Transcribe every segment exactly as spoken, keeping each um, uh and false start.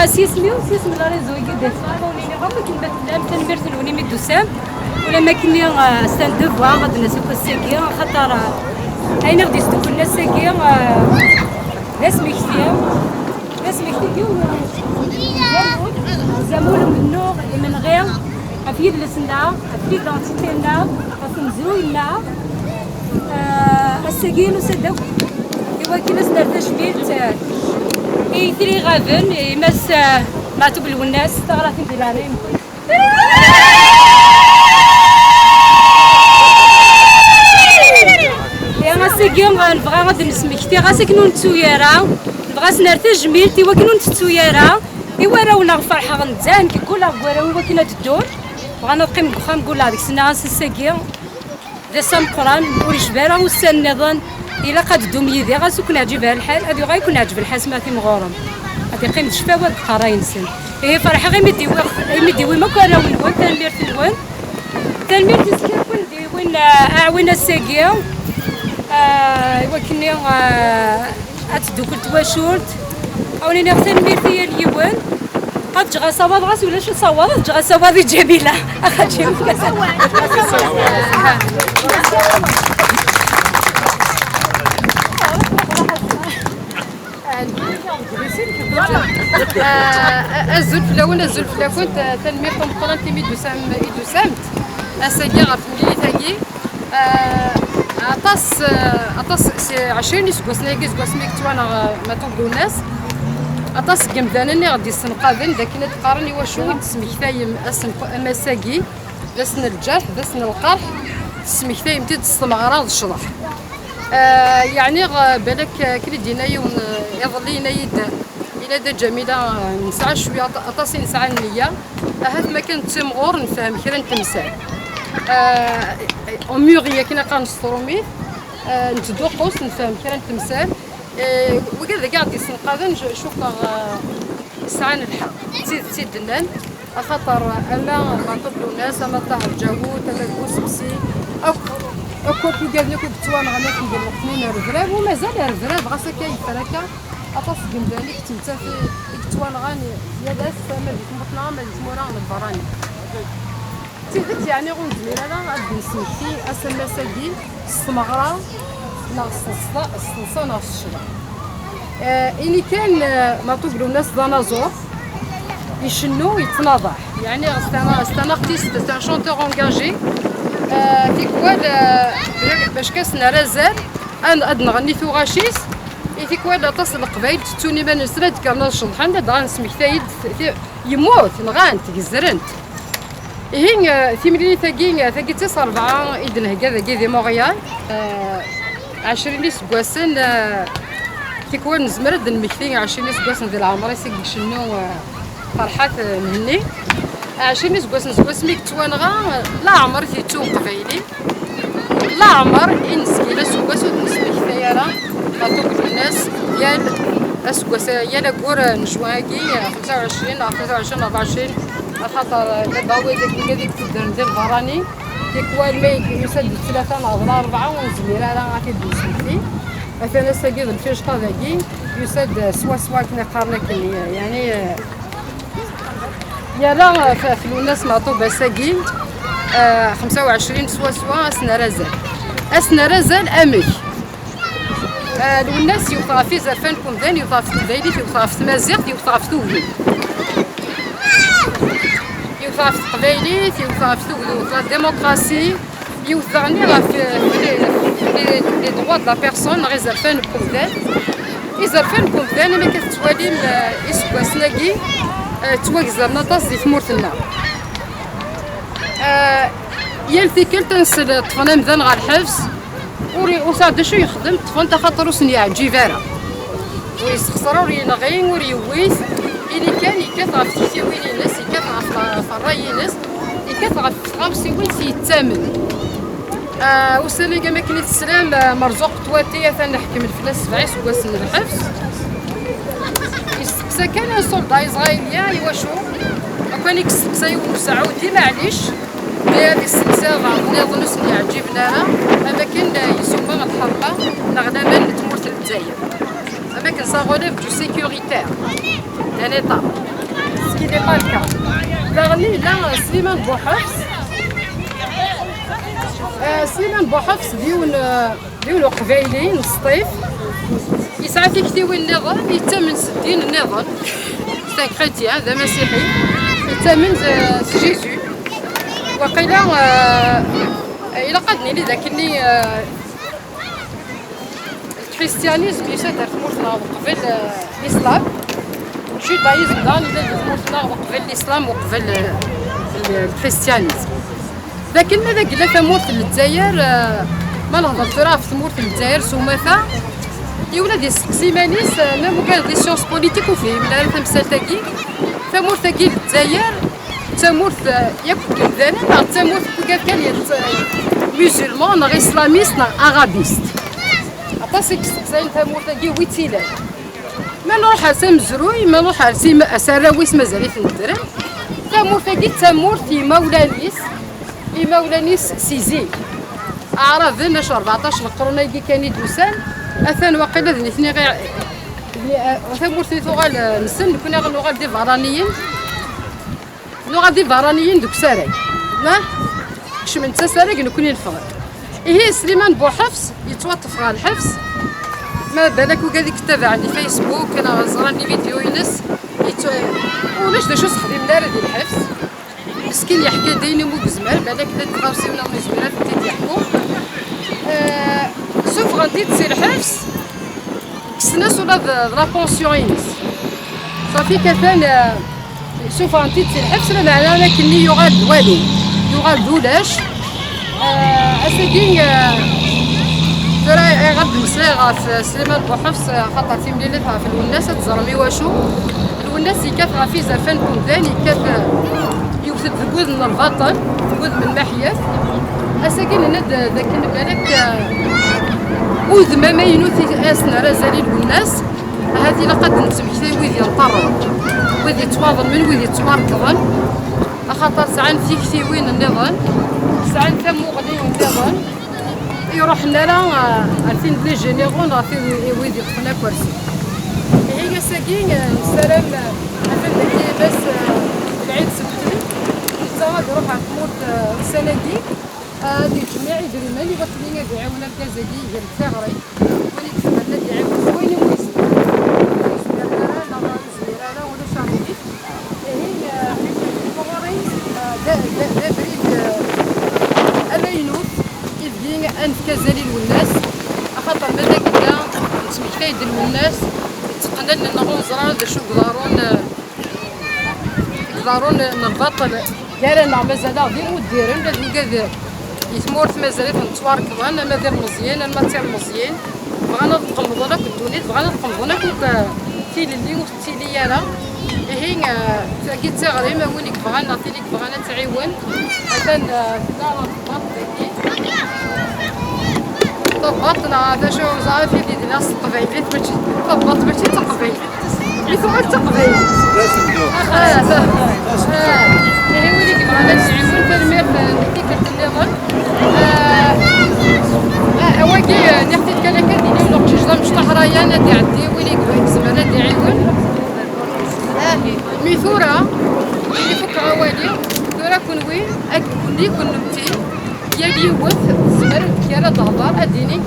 S yisem-iw, s yisem n la réseau-agi d-ffɣeɣ, ad wen-iniɣ akk akken ma tellam, tanemmirt-nwen imi d-tusam. Ula ma akken-nni, ah, c'est un devoir ad d-nas akk ass-agi, axaṭer, ah, ayen i ɣ-d-yesduklen ass-agi, ah, d asmekti. D asmekti deg uzamul, uzamul umennuɣ imenɣi ɣef yidles-nneɣ, ɣef l'identité-nneɣ, ɣef umezruy-nneɣ. Ah, ass-agi nusa-d akk i wakken ad s-nerr tajmilt, ah, i Yitri Ɣaben, i Mass, ah, Meɛtub Lwennas, taɣratin di leɛnaya-nkent. Ya, ass-agi, ah, nebɣa ad d-nesmekti, ɣas akken ur nettu ara, nebɣa ad s-nerr tajmilt i wakken ur ntettu ara i warraw-nneɣ. Ferḥeɣ nezzeh, nekk gguleɣ deg warraw i wakken ad ddun, bɣan ad qqimen deg uxxam, gguleɣ deg-sen, ɣas ass-agi d ass ameqqran, ur yecbi ara ussan nniḍen. Ilaq ad teddum yid-i, ɣas ur ken-yeɛǧib ara lḥal, ad yuɣal ad ken-yeɛǧeb lḥal, asmi ara timɣurem. Ad yeqqim d ccfawa deg uqerray-nsen. Ihi ferḥeɣ imi d-iwi, imi d-iwim akk arraw-nwen, tanemmirt-nwen. Tanemmirt i Skirkun d-iwin, ah, aɛwin ass-agi, ah, i wakken-nni, ah, ad teddukel twacult. Ad wen-iniɣ tanemmirt i yal yiwen. Ad ǧǧeɣ asawaḍ, ɣas ulac asawaḍ, ad ǧǧeɣ asawaḍ i Ǧamila. Axaṭi. Ah, azul fell-awen, azul fell-akent, ah, tanemmirt tameqqrant imi d-tusam, i d-tusamt ass-agi ɣer temlilit-agi. Ah, aṭas, ah, aṭas, si ɛecrin iseggasen-agi, seg wasmi i yettwaneɣ, ah, Maɛtub Lwennas, aṭas n yemdanen i ɣ-d-yessenqaden d akken ad d-qqaren iwacu i d-tesmektayem ass n, am ass-agi, d ass n lǧerḥ, d ass n lqerḥ, tesmektayem-t-id s tmeɣra d ccḍeḥ. Ah, yeɛni, ah, balak, ah, akken i d-yenna yiwen, ah, iḍelli, yenna-yi-d, yenna-d a Ǧamila, ah, nesɛa cwiya aṭ-, aṭas i nesɛa nniya, ahat ma kan d timɣur nefhem kra n temsal. Ah, on mûrit akken aqan s trumit, ah, nettduqqus, nefhem kra n temsal. Ah, wigad i ɣ-d-yessenqaden, c-, cukkeɣ, ah, sɛan lḥeqq, d tidet i d-nnan, axaṭer ama Maɛtub Lwennas, ama Ṭaher Ǧawut, ama d Busebsi, akk, akk, akk igaden akk i yettwanɣan akken d lweqt-nni n rrebrab, u mazal rrebrab, ɣas akka yeffer akka, aṭas n yemdanen i yettmettaten, i yettwanɣan yal ass, ama di tmurt-nneɣ, ama di tmura n lberrani. D tidet, yeɛni ur nezmir ara ad d-nesmekti asammas-agi s tmeɣra neɣ s teḍsa, s teḍsa neɣ s ccḍeḥ. Eh, ini kan, eh, Maɛtub Lwennas d anaẓur, icennu, yettnaḍaḥ. Yeɛni, c'est un, c'est un artiste, c'est un chanteur engagé. Eh, tikwal, eh, bac kan s-nerr azal, ad, ad nɣenni tuɣac-is, i tikwal aṭas n Leqbayel tettun iman-nsen ad d-kkren ad ceḍḥen, ladɣa nesmektay-d ti-, yemmut, nɣan-t, gezren-t. Ihi, eh, timlilit-agi, eh, tagi d tis rebɛa i d-nhegga dagi di Montréal. Eh, ɛecrin iseggasen, eh, tikwal nezmer ad d-nmekti ɛecrin iseggasen di leɛmer-is i icennu, eh, Ferḥat, eh, Mhenni. Ɛecrin iseggasen seg wasmi i yettwanɣa, eh, leɛmer i t-yettun Qbayli. Leɛmer i nezgil aseggas ur d-nesmektay ara Maɛtub Lwennas, yal aseggas, yal aggur n juin-agi, xemsa u ɛecrin neɣ tlata u ɛecrin neɣ rebɛa u ɛecrin, axaṭer, eh, d abawi deg wigad i yettedren di lberrani, tikwal ma yusa-d d ttlata neɣ d larebɛa ur nezmir ara ad t-id-nesmekti. Atan ass-agi d lficṭa dagi, yusa-d swaswa akken i qqaren akken, yeɛni, eh, Yerra, eh, f-, f Lwennas Meɛtub ass-agi, eh, xemsa u ɛecrin swaswa, ass n Arazal. Ass n Arazal, amek? Eh, Lwennas yewwet ɣef izerfan n umdan, yewwet ɣef teqbaylit, yewwet ɣef tmaziɣt, yewwet ɣef tugdut. Yewwet ɣef teqbaylit, yewwet ɣef tugdut, la démocratie, Yiwet daɣen ɣef, eh, les, les, les droits de la personne, neɣ izerfan n umdan. Izerfan n umdan, am akka tettwalim, eh, iseggasen-agi, eh, ttwagezren aṭas di tmurt-nneɣ. Eh, yal tikkelt ad nsel ṭṭfen amdan ɣer lḥebs, ur i-, ur sɛan d acu yexdem, ṭṭfen-t axaṭer ur sen-yeɛǧib ara. Ur yessexṣer, ur yenɣi, ur yewwit, ini kan yekkat ɣef tektiwin-ines, yekkat ɣef, ɣef ṛṛay-ines, yekkat ɣef tɣawsiwin s yettamen. Ah, ussan-agi am akken i teslam, ah, Merzuq Twati atan iḥekkem fell-as sebɛa iseggasen n lḥebs. Yesteqsa kan asulḍa iẓrayli, iwacu? Akken i yesteqsa yiwen usaɛudi, maɛlic, mi ad yesteqsa abeɛḍ nniḍen ur sen-yeɛǧiben ara, am akken, ah, yessuffeɣ lḥerma neɣ laman n tmurt n Lezzayer. Am akken ça relève du sécuritaire, d'un État. Yella pas le cas. Daɣen yella Sliman Buḥefs. Eh, Sliman Buḥefs d yiwen, eh, d yiwen uqbayli n Sṭif. Yesɛa tiktiwin nniḍen, yettamen s ddin nniḍen. C'est un chrétien, d amasiḥi. Yettamen s, s Jésus. Waqila, eh, ilaq ad nini d akken, eh, Lkristiyanizm yusa-d ar tmurt-nneɣ uqbel, eh, lislam. Ljudayiẓm daɣen yella di tmurt-nneɣ uqbel lislam, uqbel, eh, l-, lkristiyanizm. Lakin ma d agella tamurt n Lezzayer, eh, ma nehder tura ɣef tmurt n Lezzayer s umata, yiwen ad yesteqsi iman-is, eh, même ugad di science politique ur fhimen ara tamsalt-agi. Tamurt-agi n Lezzayer d tamurt, eh, yakk n yimdanen, neɣ d tamurt n wigad kan yet-, musulman neɣ islamiste neɣ arabiste? Aṭas i yesteqsayen tamurt-agi wi tt-ilan. Ma nruḥ ar s amezruy, ma nruḥ ar s im-, ar s arraw-is mazal-iten ddren. Tamurt-agi d tamurt n yimawlan-is, imawlan-is si zik. Aɛraben, acu rbeɛṭac n leqrun-agi kan i d-usan, atan waqila d nitni ɣi-, d ni-, eh, tamurt-nni tuɣal, eh, nessen, nekni nuɣal d iberraniyen. Nuɣal d iberraniyen deg usarag. Nah? Kecmen-d s asarag, nekni neffeɣ-d. Ihi Sliman Buḥefs yettwaṭṭef ɣer lḥebs. Ma balak ugad i yettabaɛen di Facebook neɣ ẓran les vidéos-ines, yettwa-, ulac d acu sexdimen ara di lḥebs. Meskin yeḥka-d ayen umi yezmer, balak llant tɣawsiwin umi yezmer ad tent-id-yeḥku. Eh, ssufɣen-t-id si lḥebs. Kksen-as ula d, d la pension-ines. Ṣafi katan, eh, ssufɣen-t-id si lḥebs, lameɛna akken-nni yuɣal d walu, yuɣal d ulac. Eh, ass-agi, eh, tura ayɣer d-mmeslayeɣ ɣef, eh, Sliman Buḥefs, eh, xaṭer timlilit ɣef Lwennas, ad teẓrem iwacu. Lwennas yekkat ɣef izerfan n umdan, yekkat, eh, yewwet-d deg wudem n lbaṭel, deg wudem n lmeḥyaf. Ass-agi nenna-d d akken balak, eh, udem amaynut i as-nerra azal i Lwennas, ahat ilaq ad d-nesmekti wid yenṭerren, wid yettwaḍelmen, wid yettwarkeḍen, axaṭer sɛan tiktiwin nniḍen, sɛan tamuɣli nniḍen. Iruḥen ara, eh, ar tin d les généraux neɣ tid i wid yeṭṭfen akersi. Ihi ass-agi, eh, nessaram, eh, atan dagi Mass, eh, Lɛid Sebti, netta ad iruḥ ar tmurt, eh, ussan-agi, eh, ad iǧemmeɛ idrimen i wakken ad iɛiwen argaz-agi gar tiɣri. Win i izemren ad iɛiwen s wayen umi yezmer. Ur yezmir ara, neɣ ur yezmir ara, ulac aɣilif. Ihi, eh, tɣuri, eh, d, d, d abrid, eh, amaynut i deg ad nefk azal i Lwennas, axaṭer ma d agella nettmektay-d Lwennas, yetteqqen allen-nneɣ ur neẓri ara d acu i iḍerrun, eh, i iḍerrun n lbaṭel gar-aneɣ, mazal-aɣ d imuddiren, ula d wigad i tmurt mazal-iten ttwarkeḍen, ama d ilmeẓyen, ama d tilmeẓyin, bɣan ad qemmḍen akk ddunit, bɣan ad qemmḍen akk, akk, eh, tilelli ur tettili ara. Ihi, eh, tagi d tiɣri, ma win i yebɣan neɣ tin i yebɣan ad tɛiwen. Atan, eh, tella tabbaṭ dagi. Tabbaṭ neɣ d acu, ẓer tidi dinna s teqbaylit, mačči tabbaṭ, mačči d taqbaylit. Mi tuɣal d taqbaylit. Ah, ah, ah. Ihi win i yebɣan ad s-iɛiwen, tanemmirt, eh, di tikkelt nniḍen. Ah, ah, awagi, eh, nniɣ-t-id kan akka, d yiwen uqcic d amecṭuḥ Rayan, ad iɛeddi, win i yebɣan yezmer ad iɛiwen. Ah, mi tura, mi fukkeɣ awali, tura kunwi, ak-, kunwi, kunemti, yal yiwet tezmer ad d-tekker ad d-tehder, ad d-tini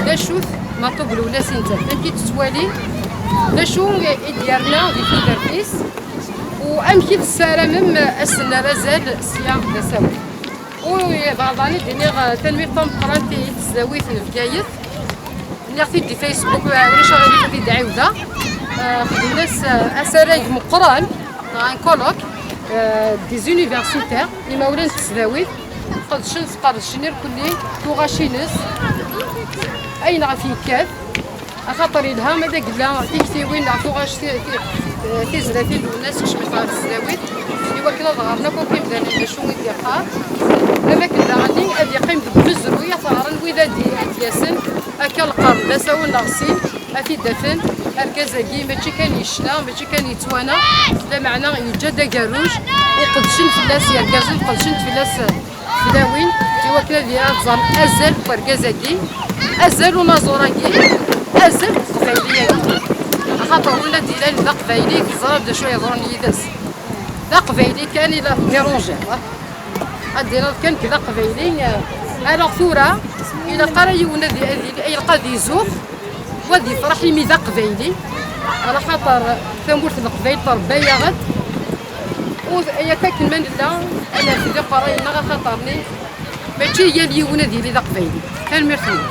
d acu-t Maṭub Lwennas i nettat, amek i tt-tettwali, d acu i d-yerna di tudert-is, u amek i tessaramem ad s-nerr azal sya d asawen. U bɛḍan i d-iniɣ, eh, tanemmirt tameqqrant i tesdawit n Bgayet. Nniɣ-t-id di Facebook, eh, ulac aɣilif ad t-id-ɛiwdeɣ. Eh, xedmen-as, eh, asarag meqqren, neɣ un colloque, eh, des universitaires, imawlan n tesdawit, qedcen, sqerdcen irkelli tuɣac-ines, ayen ɣef yekkat. Axaṭer yelha ma d agella tiktiwin neɣ tuɣac ti-, ti-, tizlatin n Lwennas kecment ɣer tesdawit, i wakken ad ɣren akk, akk imdanen d acu i d-yeqqar. Am akken daɣen ad yeqqim deg umezruy, ad t-ɣren wid ad d-, ad d-yasen, akka lqern d asawen neɣ sin, ad t-id-afen. Argaz-agi mačči kan yecna, mačči kan yettwanaɣ, lameɛna yeǧǧa-d agerruj, u qedcen fell-as yergazen, qedcen fell-as tlawin, i wakken ad, ad ẓren azal n wergaz-agi, azal unaẓur-agi, azal n teqbayli-agi. Axaṭer win ad d-ilan d aqbayli, teẓra d acu yeḍran yid-s. D aqbayli kan i la déranger. Ad d-iniḍ kan d aqbayli. Alors tura, ilaq ara yiwen ad, ad, ilaq ad izuxx, u ad yefreḥ imi d aqbayli. Ala xaṭer tamurt n Leqbayel trebba-yaɣ-d. U d-, ay akken ma nella, ad nerfed iqerray-nneɣ, axaṭer-nni mačči yal yiwen ad yili d aqbayli. Tanemmirt-nwen.